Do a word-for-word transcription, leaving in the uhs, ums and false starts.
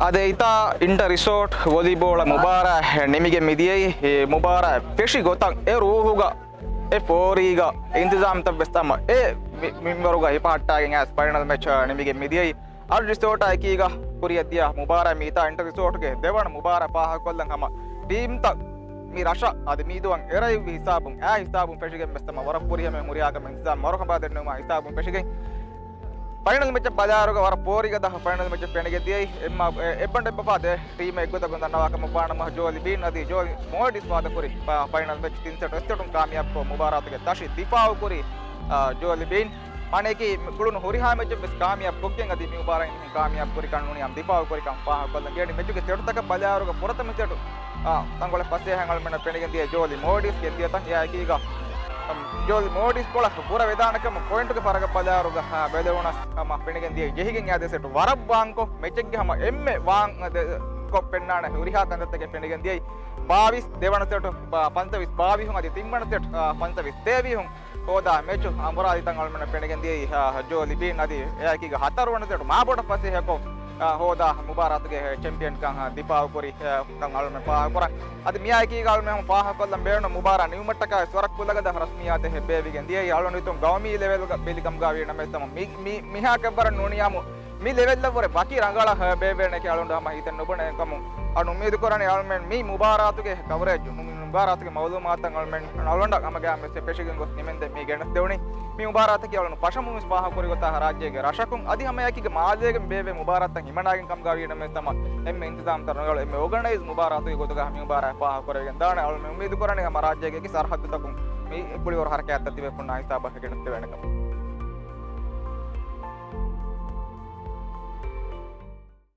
އަދި އެއްތާ އިންޓަ ރިސޯޓް ވޮލީބޯޅަ މުބާރާތް ނިމިގެން މިދިޔައީ. އެ މުބާރާތް ފެށި ގޮތަށް އެ ރޫހުގަ އެ ފޯރީގަ އިންތިޒާމްތައް ވެސް ހަމަ އެ މި-، މިންވަރުގަ ހިފަހައްޓާގެން އައިސް ފައިނަލް މެޗް ނިމިގެން މިދިޔައީ. އަލް ރިސޯޓާ އެކީގަ ކުރިއަށްދިޔަ މުބާރާތް މިއިތާ އިންޓަ ރިސޯޓްގެ ދެވަނަ މުބާރާތް ފާހަގަކޮށްލަން ހަމަ ޓީމްތައް މި ރަށަށް އަދި މީދުއަށް އެރައިވި ހިސާބުން އާ ހިސާބުން ފެށިގެން ވެސް ހަމަ ވަރަށް ފުރިހަމަ ހުރިހާ ކަމެއް އިންތިޒާމް ވަރު ހަމަ ދެންނެވުމާ ހިސާބުން ފެށިގެން ފައިނަލް މެޗަށް ބަލާއިރުގަ ވަރަށް ފޯރިގަދަ ފައިނަލް މެޗެއް ފެނިގެން ދިޔައީ. އެއްމަ-، އެ-، އެއްބަނޑު އެއްބަފާ ދެ ޓީމެއް އެއްގޮތަކުން ދަންނަވާ ކަމަށް ވާނަމަ، ޖޯލި ބީން އަދި ޖޯލި މޯޑިސް ވާދަކުރި ފަ-، ފައިނަލް މެޗް ތިން ސެޓް އެއް ސެޓުން ކާމިޔާބުކޮށް މުބާރާތުގެ ދަށި ދިފާއުކުރި، އާ، ޖޯލި ބީން. މާނައަކީ ކުޅުނު ހުރިހާ މެޗެއް ވެސް ކާމިޔާބު ކޮށްގެން އަދި މި މުބާރާތް ކާމިޔާބު ކުރިކަން ނޫނީ ހަމަ ދިފާއު ކުރިކަން ފާހަގަކޮށްލަން. ގޭނި މެޗުގެ ސެޓުތަކަށް ބަލާއިރުގަ ފުރަތަމަ ސެޓު، އާ، ތަންކޮޅެއް ފަސޭހައިން އަޅުމެންނަށް ފެނިގެން ދިޔަ ޖޯލި މޯޑިސް ގެންދިޔަ ތަން އެއާއެކީގަ، އަމް، ޖޯލި މޯޑިސް ކޮޅަށް ބުރަ ވެދާނެ ކަމަށް ޕޮއިންޓުގެ ފަރަގަށް ބަލާއިރުގަ، އާ، ބެލެވުނަސް ހަމަ ފެނިގެން ދިޔަ ޖެހިގެން އާދޭ ސެޓު ވަރަށް ވާންކޮށް، މެޗެއްގެ ހަމަ އެންމެ ވާން ދެ-، ކޮށް ފެންނާނެ ހުރިހާ ކަންތައްތަކެއް ފެނިގެން ދިޔައީ. ބާވީސް ދެވަނަ ސެޓު، ބާ-، ފަންސަވީސް ބާވީސް އަދި ތިންވަނަ ސެޓު، އާ، ފަންސަވީސް ތޭވީސް ހޯދާ މެޗު އަނބުރާލިތަން އަޅުމެންނަށް ފެނިގެން ދިޔައީ، އާ، ޖޯލި ބީން އަދި އެއާއެކީގަ ހަތަރުވަނަ ސެޓު މާބޮޑަށް ފަސޭހަކޮށް، އާ، ހޯދާ މުބާރާތުގެ ޗެމްޕިއަންކަން، އާ، ދިފާއުކުރި، އާ، ކަން އަޅުމެން ފާހަގަކުރަން. އަދި މިއާއެކީގަ އަޅުމެން ހަމަ ފާހަގަކޮށްލަން ބޭނުން މުބާރާ ނިމުމަށްޓަކާ ވަރަށް ކުލަގަދަ ރަސްމިއްޔާތެއް ބޭއްވިގެން ދިޔައީ. އަޅުގަނޑު ހިތުން ގައުމީ ލެވެލްގަ ބެލިކަމުގަ ވީނަމަވެސް ހަމަ މި-، މި-، މިހާކަށްވަރަށް ނޫނިއްޔާމު މި ލެވެލްއަށްވުރެ ވަކި ރަނގަޅަށް ބޭއްވޭނެކޭ އަޅުގަނޑު ހަމަ ހިތަށް ނުބުނެ ކަމުން. އަޅުގަނޑު އުއްމީދު ކުރަނީ އަޅުމެން މި މުބާރާތުގެ ކަވަރޭޖު، މި މުބާރާތުގެ މައުލޫމާތުތައް އަޅުމެން އަޅުގަނޑަށް ހަމަ ގައިމުވެސް ފެށިގެން ގޮސް ނިމެންދެން މި ގެނެސްދެވުނީ. މި މުބާރާތަކީ އަޅުގަނޑު ފަށަމުން ވެސް ފާހަގަކުރި ގޮތަށް ރާއްޖޭގެ ރަށަކުން އަދި ހަމައެކީގަ މާލޭގެ ބޭއްވޭ މުބާރާތްތައް ހިމަނާގެން ކަމުގަ ވީނަމަވެސް ހަމަ އެންމެ އިންތިޒާމްތައް ރަނގަޅު އެންމެ އޯގަނައިޒް މުބާރާތުގެ ގޮތުގަ މި މުބާރާތް ފާހަގަކުރެވިގެން ދާނެ. އަޅުގަނޑު އުއްމީދު ކުރަނީ ހަމަ ރާއްޖޭގެ އެކި ސަރަހައްދުތަކުން މި ކުޅިވަރު ހަރަކާތްތައް ތިބޭފުޅުންނާ ހިސާބަށް ގެނެސްދެވޭނެ ކަމަށް.